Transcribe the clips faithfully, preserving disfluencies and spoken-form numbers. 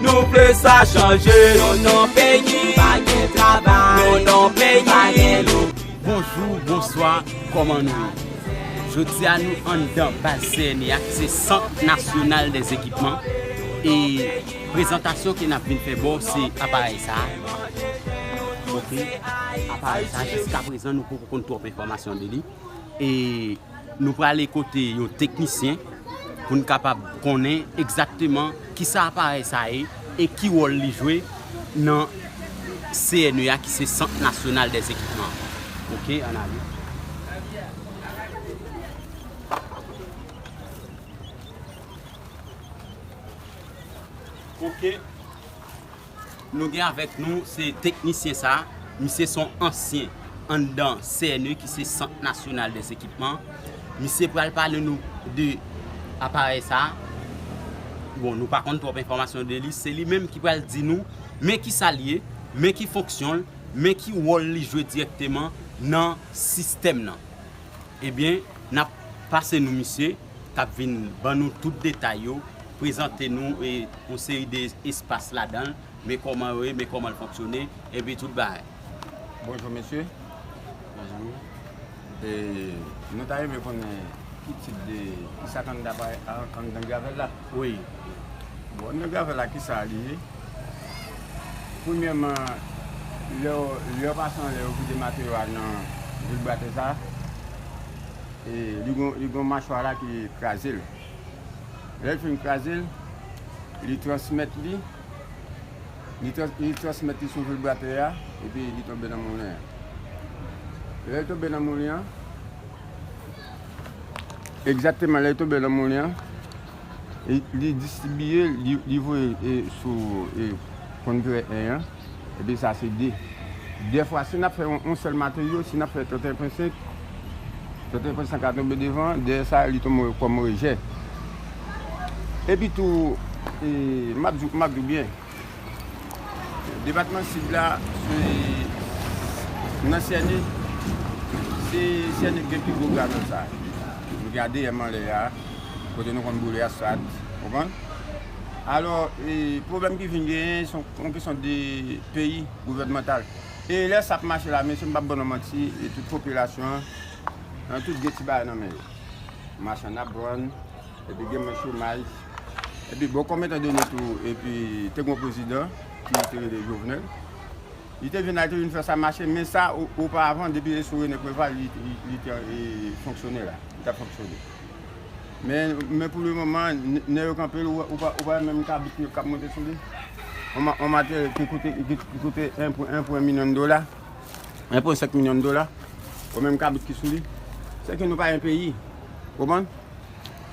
Nou vle sa chanje. Non, non, peyi, pa gen travay. Non, non, peyi, pa gen lou. Bonjou, bonswa, kòman nou ye? Jodi a nou anndan baz C N E a ki se Sant Nasyonal dèzekipman. E prezantasyon ke n ap vin fè ba w se aparèy sa a. Ok, aparèy sa a, jiska prezan nou poko konn twòp enfòmasyon de li. E nou prale kote yon teknisyen pou n kapab konnen egzakteman kisa aparèy sa ye e ki wòl li jwe nan C N E a ki se Sant Nasyonal dèzekipman. Ok, ann ale. Ok. Nou gen avèk nou se teknisyen sa. Misye se yon ansyen anndan C N E ki se Sant Nasyonal dèzekipman. Misye pral pale nou de aparèy sa. Bon, nou pa konn twòp enfòmasyon de li. Se li menm ki pral di nou men kisa l ye, men ki fonksyon l, men ki wòl li jwe dirèkteman nan sistèm nan. Ebyen, n ap pase nou misye k ap vin ban nou tout detay yo, prezante nou e yon seri de espas ladan l, men kòman yo ye, men kòman l fonksyone, epi tout bagay. Bonjou mesye. Bonjou. E, nou ta renmen konnen ki tip de, kisa k anndan, anndan gravèl la? Wi. Bon, anndan gravèl la, kisa li ye? Premyèman, lè w, lè w pase anlè, ou vide materyo a nan vilbratè sa a, e li gon, li gon machwa la ki kraze l. Lè l fin kraze l, li transmèt li, li trans-, li transmèt li sou vilbratè a, epi li tonbe nan moulen an. Lè l tonbe nan moulen an, egzakteman lè l tonbe nan moulen an, li, li distribiye, li, li voye, e, sou, e, konn virè en an, epi sa se de. Dèfwa, si n ap fè yon, yon sèl materyo, si n ap fè trannteyen pwen senk, trannteyen pwen senk a tonbe devan, dèyè sa, li tonbe kòm rejè. Epi tou, e, m ap di, m ap di w byen, depatman Sid la, se, nan C N E, se C N E ki gen pi gwo gravèl sa. Nou gen A D M anlè a, kote nou konn boule asfalt, konprann? Alò, e, pwoblèm ki vin genyen, se yon, yon kesyon de peyi, gouvènmantal. E lè sa ap mache la, mesye, m p ap ban nou manti, e tout popilasyon an, tout gen ti bagay nan men yo. Machann ap vann, epi gen mwen chomaj. Epi bon, konbyen tan de nou tou, epi te gen yon prezidan ki te rele Jovenel. Li te vin la, li te vin fè sa mache, men sa, o-, oparavan, depi sou Rene Preval, li, li, li te, e, fonksyone la. Li t ap fonksyone. Men, men pou le moman, n-, nèg yo kanpe l, ou, ou pa, ou pa menm kabrit yo k ap monte sou li. On ma-, on materyèl ki koute, ki, ki koute en pwen, en pwen milyon dola, en pwen senk milyon dola, ou menm kabrit ki sou li. Se ke nou pa gen peyi. Konprann?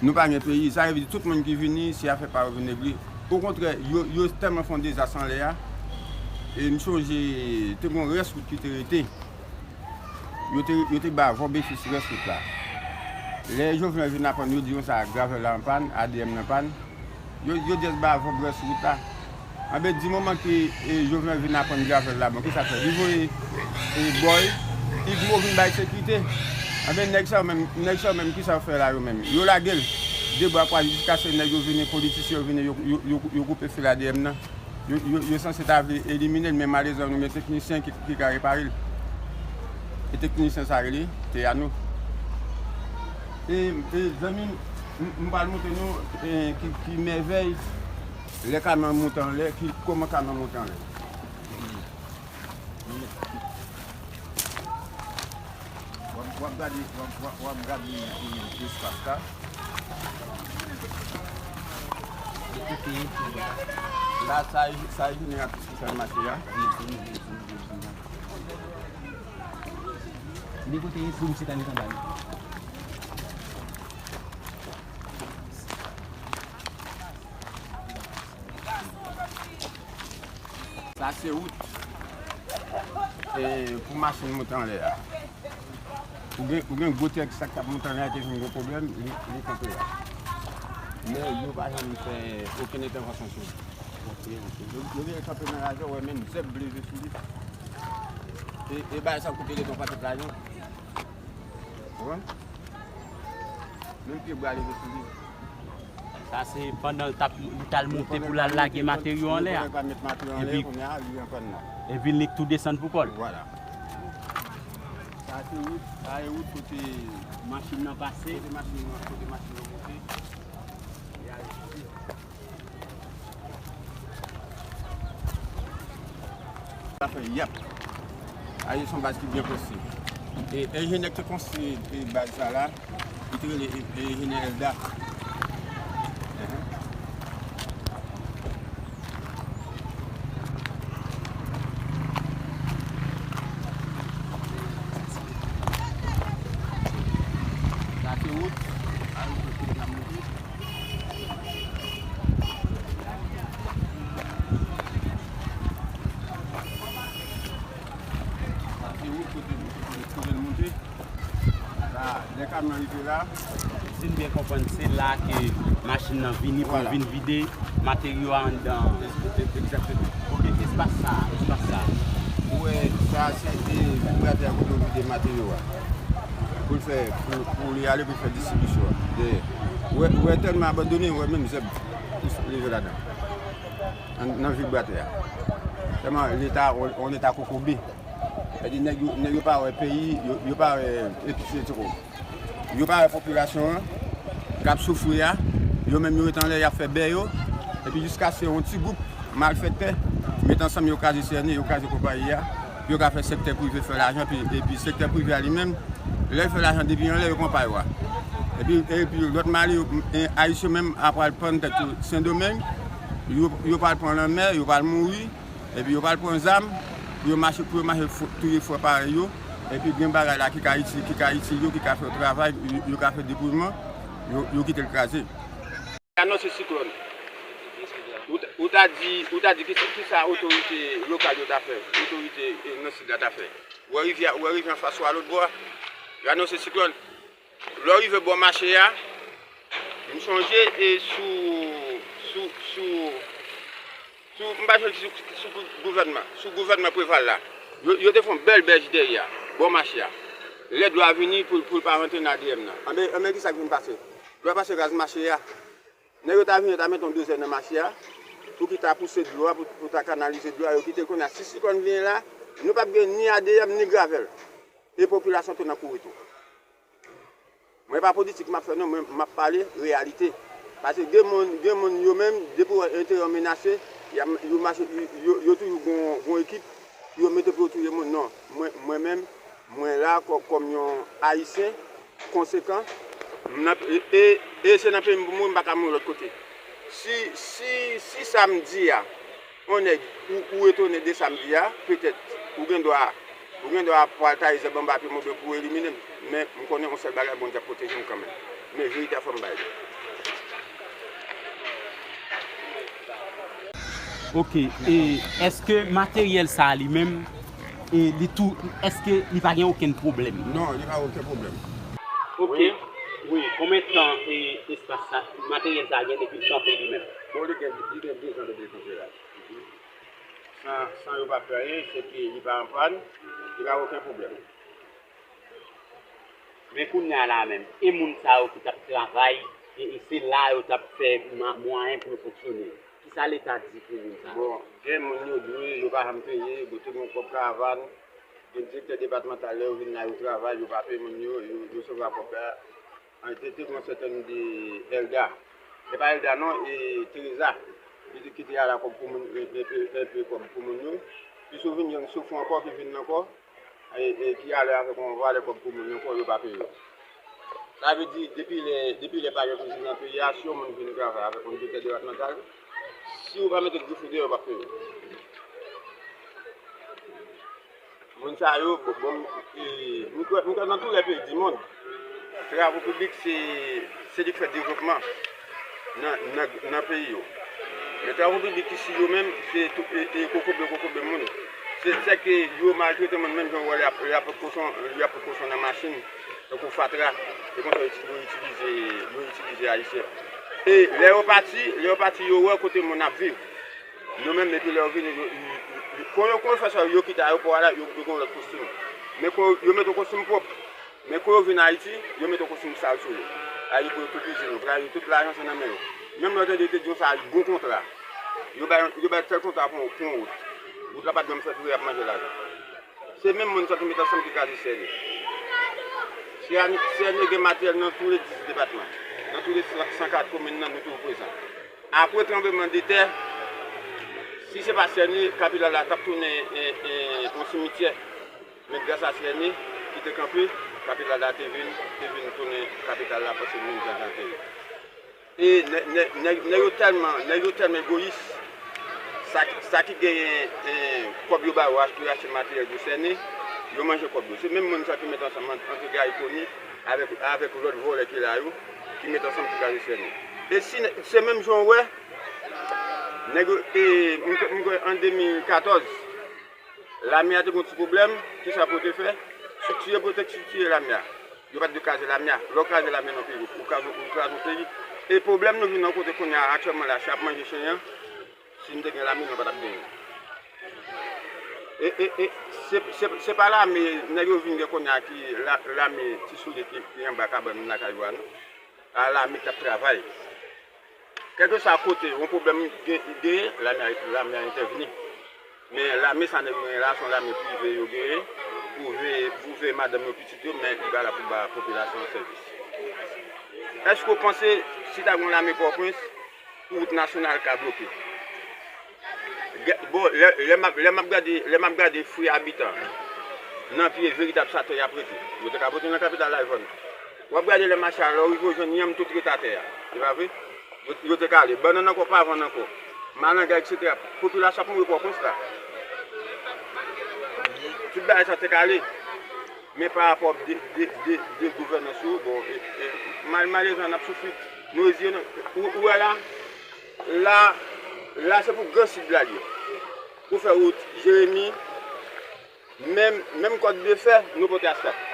Nou pa gen peyi. Sa vle di tout moun ki vini, se afè pa yo vin regle. Okontrè, yo, yo tèlman fè yon dezas anlè a. E m chonje, te gen yon rès wout ki te rete. Yo te, yo te ba Vòb Efis rès wout la. Lè Jovenel vin aprann yo di konsa gravèl la an pàn, A D M nan pàn, yo, yo just ba Vòb rès wout la. Anben, di moman ke, e, Jovenel vin aprann gravèl la, bon, kisa l fè? Li voye, e, bòy, Igmo vin bay sekirite. Anben, nèg sa yo menm, nèg sa yo menm, kisa yo fè la yo menm? Yo lage l. De bwa kwaze jiskaske nèg yo vini, politisyen yo vini, yo, yo, yo, yo koupe fil A D M nan. Yo, yo, yo sanse ta vle elimine l, men malerezman, nou gen teknisyen ki, ki ka repare l. E teknisyen sa rele Teyano. E, e zanmi m, m, m pral montre nou, e, ki, ki mèvèy lè kamyon monte anlè, ki, kòman kamyon monte anlè. W ap, w ap gade, w ap, w ap, w ap gade, e, espas la. Li koupe, li koupe. La, sa, sa jeneratris ki fè l mache a. Li kote pou misye ta met anba li. Sa se wout, e, pou machin monte anlè a. Ou gen, ou gen gwo trèk sa k ap monte anlè a te vin gwo pwoblèm, li, li kanpe la. Men yo pa janm fè okenn entèvansyon sou li. Ok, ok. Yo, yo genlè kanpe nan lajè, w wè menm zèb leve sou li. E, e bagay sa koute letan w pa tèt lajan. Ou konprann? Menm pye bwa leve sou li. Sa se pandan l t ap, li t al monte pou l al lage materyo anlè a. Epi, epi l nik tou desann pou kò l. Vwala. Sa se wout, sa se wout kote machin nan pase. Kote machin nan, kote machin nan monte. Sa fè yap. Aye se yon baz ki byen konstwi. E enjenyè ki te konstwi, e, baz sa la, li te rele, e, enjenyè Elda. Sa se wout. Sa se wout kote, kote l monte. Sa, lè kamyon rive la. Si n byen konprann, se la ke machin nan vini pou l vin vide materyo a anndan. Egzakteman. Ok, espas sa, espas sa. Ou wè, sa se, e, vibratè a kote yo vide materyo a. Pou l fè, pou, pou li ale pou l fè distribisyon an. Dèyè. Ou wè, ou wè tèlman abandone, ou wè menm zèb ki leve ladan. Nan, nan vibratè a. Tèlman leta, on, on leta kokobe. Sètadi nèg yo, nèg yo pa wè peyi, yo, yo pa wè epi se tro. Yo pa wè popilasyon an k ap soufri a, yo menm yo ret anlè, y ap fè bè yo, epi jiskaske yon ti gwoup malfektè met ansanm, yo kraze C N E, yo kraze konpayi a, pou yo ka fè sektè prive fè lajan, epi, epi sektè prive a li menm, lè l fè lajan depi anlè, yo pran pa yo a. Epi, epi lòt malere, e, ayisyen menm ap pral pann tèt yo Sendomeng, yo, yo pral pran lanmè, yo pral mouri, epi yo pral pran zam pou yo mache, pou yo mache fo-, touye frè parèy yo. Epi gen bagay la ki ka itil, ki ka itil yo, ki ka fè yo travay, yo, yo ka fè depouyeman, yo, yo kite l kraze. Anonse siklòn. Ou ta, ou ta di, ou ta di ki, ki sa otorite lokal yo ta fè, otorite, e, nan sid la ta fè. Ou wè rivyè, ou wè rivyè anfas ou a lòt bò a. Yo anonse siklòn. Lè w rive bò mache a, m sonje e sou, sou, sou, sou, m pa sonje sou, sou gouvènman, sou gouvènman Preval la. Yo, yo te fè yon bèl bèj dèyè a, bò mache a. Lè dlo a vini pou, pou l pa rantre nan A D M nan. Anben, anben ki sa k vin pase? Dlo a pase raz mache a. Nèg yo ta vin, yo ta mete yon dozè nan mache a, pou ki ta pouse dlo a, pou, pou ta kanalize dlo a, yo kite l kounye a. Si siklòn vini la, nou p ap gen ni A D M, ni gravèl. E popilasyon tou nan kouri tou. Mwen pa politik m ap fè non, mwen m ap pale reyalite. Paske gen moun, gen moun yo menm, depi w wè enterè yo menase, y ap, yo mache, yo, yo, yo toujou gon, gon ekip pou yo mete pou yo touye moun. Non, mwen, mwen menm, mwen la kò-, kòm yon Ayisyen konsekan, m nan, e, e, e se nan peyi m pou m mouri, m pa ka mouri lòt kote. Si, si, si sa m di a, yon nèg, ou, ou etone de sa m di a, petèt, ou gen dwa, ou gen dwa pral taye zèb anba pye m oubyen pou w elimine m, men m konnen yon sèl bagay, Bondye ap pwoteje m kanmenm. Men verite a fò m bay li. Ok, e èske materyèl sa a li menm, e li tou, èske li pa gen okenn pwoblèm? Non, li pa okenn pwoblèm. Ok, wi, konbyen tan e espas sa, materyèl sa a gen depi l kanpe li menm? Bon, li gen, li gen de zan depi l kanpe la. San, san yo pa fè anyen, se ke li pa an pàn, li pa okenn pwoblèm. Men kounye a la menm, e moun sa yo ki t ap travay, e, e se la yo t ap fè ma-, mwayen pou yo fonksyone. Kisa Leta di pou moun sa yo? Bon, gen moun yo dwe, yo pa janm peye, bon, tout moun kòb karavàn, gen direktè depatmantal, lè yo vin la, yo travay, yo pa peye moun yo, yo, yo resevwa kòb la. An, te, te gen yon sètèn de Elda. Se pa Elda non, e Teresa. Li te kite ale kòb pou moun, e, e, e, e kòb pou moun yo. Pi sou vin, gen Soufou ankò ki vin ankò, e, e ki ale avèk yon valè kòb pou moun yo ankò, yo pa peye yo. Sa vle di, depi lè, depi lè pa gen prezidan peyi a, si yon moun vin travay avèk yon direktè depatmantal, si ou pa mete grif ou deyò, yo p ap peye w. Moun sa yo, bon, bon, e, nou kwè, nou kwè nan tou lè peyi di mond, travo piblik se, se li k fè devlopman nan, nan, nan peyi yo. Men travo piblik isi yo menm, se tou, e, e, kokobe, kokobe moun. Se, se ke yo maltrete moun menm jan w wè y ap, y ap pot kochon, y ap pot kochon nan machin, tankou fatra. E konsa yo, yo itilize, yo itilize Ayisyen. E lè yo pati, lè yo pati, yo wè kote moun ap viv. Yo menm, epi lè yo vini, yo, yo, yo, kon yo, kon yo fè sa, yo kite ayewopò a la, yo, yo gen yon lòt kostim. Men kon yo, yo mete yon kostim pwòp. Men kon yo vin Ayiti, yo mete yon kostim sal sou yo. Ayiti pou yo tou pije nou, pou yo tout lajan se nan men yo. Menm lè w tande yo te di yon sa, bon kontra. Yo bay, yo bay tèl kontra pou, pou yon wout. Wout la pa t janm fèt vre, y ap manje lajan. Se menm moun sa ki met ansanm ki kraze Sèni. Sèni, Sèni gen materyèl nan tou le dis depatman. Nan tou le san, san kat komin nan, nou toujou prezan. Apre tranblemanndetè, si se pa Sèni, kapital la t ap tounen, e, e, yon simityè. Men gras a Sèni ki te kanpe, kapital la te vin, te vin tounen kapital la, paske moun jan jan te ye. E nè- nè- nèg nèg yo tèlman, nèg yo tèlman egoyis. Sa ki, sa ki genyen, eh, kòb yo ba yo achte, yo achte materyèl pou Sèni, yo manje kòb yo. Se menm moun sa ki met ansanm ant- antre Gary Conille avèk, avèk lòt vòlè ki la yo, ki met ansanm pou kraze Sèni. E si nè- se menm jan w wè, nèg yo, e, m kwè- m kwè an de mil katòz, lame a te gen yon ti pwoblèm, kisa pou yo te fè? Estriktire pou yo te estriktire lame a. Yo pa t dwe kraze lame a. Lè w kraze lame nan peyi, ou kraze, ou kraze yon peyi. E pwoblèm nou vin nan kote kounye a aktyèlman la, se ap manje chen an. Si nou te gen lame, nou pa t ap genyen. E, e, e, se, se, se pa lame, nèg yo vin gen kounye a ki la, lame ti soulye ki, ki anba kabann lakay yo a, non. A lame k ap travay. Kèlkeswa kote yon pwoblèm gen- genyen, lame a, lame a entèvni. Men lame sa nèg yo genyen la, se yon lame prive yo genyen pou veye, pou veye madanm yo, pitit yo, men li pa la pou ba popilasyon an sèvis. Èske w panse si ta gen yon lame Pòtoprens, wout nasyonal ka bloke? Gè- Bon, lè, lè m ap, lè m ap gade, lè m ap gade fwi abitan nan pye veritab sa tè y ap rete, yo te ka pote nan kapital la, Ivòn. W ap gade lè mache a, lè w rive w jwenn yanm tout ret atè a. Se pa vre? Yo, yo te ka ale. Bannann ankò, pa vann ankò. Malanga, etsetera. Popilasyon ap mouri Pòtoprens la. Tout bagay sa te ka ale. Men pa rapò de, de, de, de gouvènans yo, bon, e, e, mal, malezan n ap soufri. Nou reziye nou. Ou, ou wè la, la, la se pou Gran Sid la l ye. Pou fè wout Jeremi, menm, menm kòd de fè, nou pote asfalt.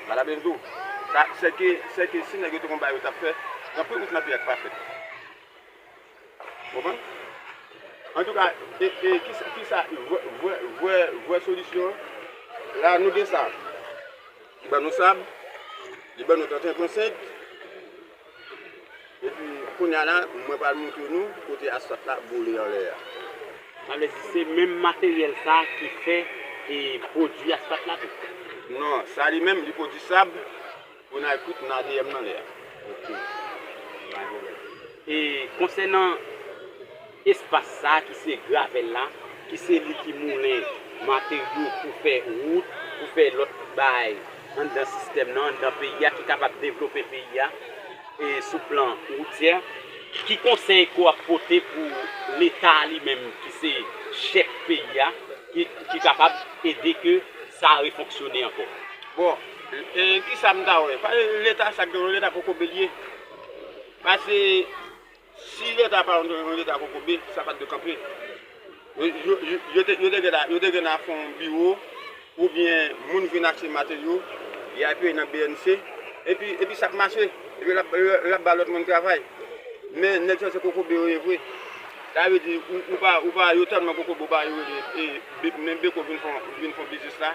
Malabendou, sa, sèke, sèke si nèg yo te konn bagay yo t ap fè, anpil wout nan peyi a k pa fèt. Konprann? Antouka, e, e, kisa, kisa, vwè, vwè, vwè, vwè solisyon, la nou gen sa. Li ban nou sab, li ban nou trannteyen pwen senk, epi kounye a la, mwen pral montre nou kote asfalt la boule anlè a. Sa vle di se menm materyèl sa ki fè e pwodui asfalt la tou? Non, sa li menm, li pwodui sab, pou n al kwit nan A D M nan lè a. Ok. E konsènan espas sa ki se gravèl la, ki se li ki moulen materyo pou fè wout, pou fè lòt bagay anndan sistèm nan, anndan peyi a, ki kapab devlope peyi a, e sou plan woutyè, ki konsèy ke w ap pote pou Leta li menm, ki se chèf peyi a, ki, ki kapab ede ke sa refonksyone ankò? Bon, e, kisa m ta wè? Pa Leta, sa k gen Leta kokobe l ye. Paske si Leta pa yon, yon Leta kokobe, sa pa t dwe kanpe. Yo, yo, yo, yo te, yo te gen la, yo te gen la fè yon biwo, oubyen moun vin achte materyo, y al peye nan B N C, epi, epi sa ap mache, epi l ap, l ap ba lòt moun travay. Men nèg sa se kokobe yo ye vre. Sa vle di, ou, ou pa, ou pa, yo tèlman kokobe, ou pa yo rele, e, be- men Beko vin fè, vin fè biznis la.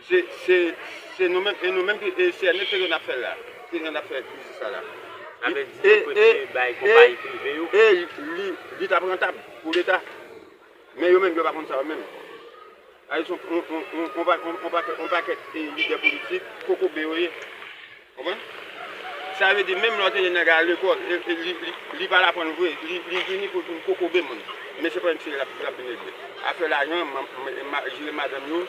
Se, se, se nou menm, e nou menm ki, e se nèg te gen n ap fè l la. Ki gen n ap fè biznis sa la. Sa vle di yo prefere bay konpayi prive yo. E li, li t ap rantab pou Leta. Men yo menm, yo pa konn sa yo menm. Sa vle di, on, on, on, on, on pa- on, on pakèt, on pakèt, e, lidè politik, kokobe yo ye. Konprann? Sa vle di, menm lè w tande nèg a lekòl, e, e, li, li, li pa l aprann vre, li, li vini pou vin kokobe moun. Men se pa yon misye l ap, l ap vin regle. Afè lajan, ma- ma- ma- jere madanm yo,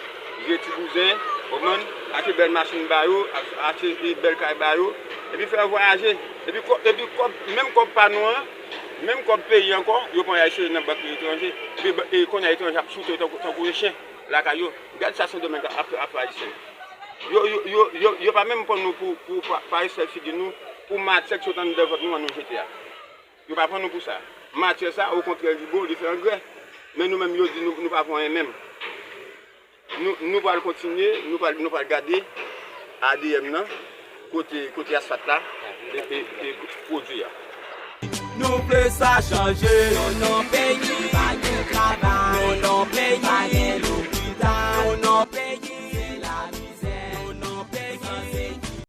jere ti bouzen, konprann? Achte bèl machin ba yo, a- achte, e, bèl kay ba yo, epi fè yo vwayaje. Epi kò- epi kòb, menm kòb pa nou an, menm kòb peyi ankò, yo pran y al chire nan bank etranje. Epi ba- e kounye a etranje ap soute yo tankou, tankou yon chen lakay yo. Gad sa Sendomeng ap, ap fè Ayisyen. Yo, yo, yo, yo, yo pa menm pran nou pou, pou pa- parese figi nou, pou matyè k sot anndan vant nou an nou jete a. Yo pa pran nou pou sa. Matyè sa, okontrè, li bon, li fè angrè. Men nou menm, yo di nou, nou pa pran anyen menm. Nou, nou pral kontinye, nou pral, nou pral gade A D M nan, kote, kote asfalt la, e, e, e pwodui a. Nou vle sa chanje. Non, non, peyi, pa gen travay. Non, non, peyi, pa gen